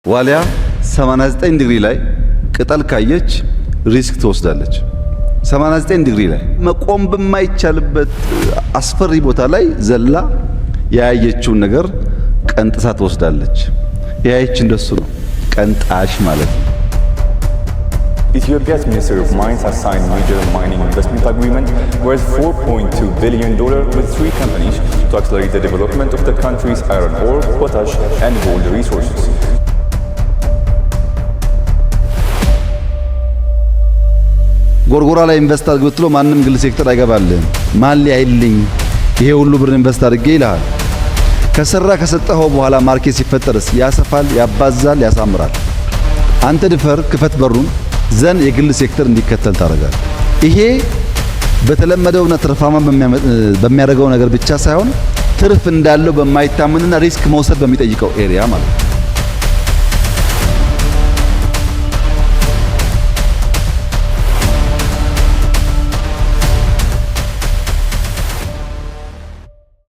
ዋሊያ 89 ዲግሪ ላይ ቅጠል ካየች risk ትወስዳለች። 89 ዲግሪ ላይ መቆም በማይቻልበት አስፈሪ ቦታ ላይ ዘላ ያየችውን ነገር ቀንጥሳ ትወስዳለች። ያየች እንደሱ ነው፣ ቀንጣሽ ማለት ነው። Ethiopia's Ministry of Mines has signed major mining investment agreement worth $4.2 billion with three companies to accelerate the development of the country's iron ore, potash, and gold resources. ጎርጎራ ላይ invest አድርግ ብትለው ማንም ግል ሴክተር አይገባልህም። ማን ሊያይልኝ ይሄ ሁሉ ብር invest አድርጌ ይልሃል። ከሰራ ከሰጠኸው በኋላ market ሲፈጠርስ ያሰፋል፣ ያባዛል፣ ያሳምራል። አንተ ድፈር፣ ክፈት በሩን ዘንድ የግል ሴክተር እንዲከተል ታደርጋለህ። ይሄ በተለመደውና ትርፋማ በሚያደርገው ነገር ብቻ ሳይሆን ትርፍ እንዳለው በማይታመንና risk መውሰድ በሚጠይቀው area ማለት ነው።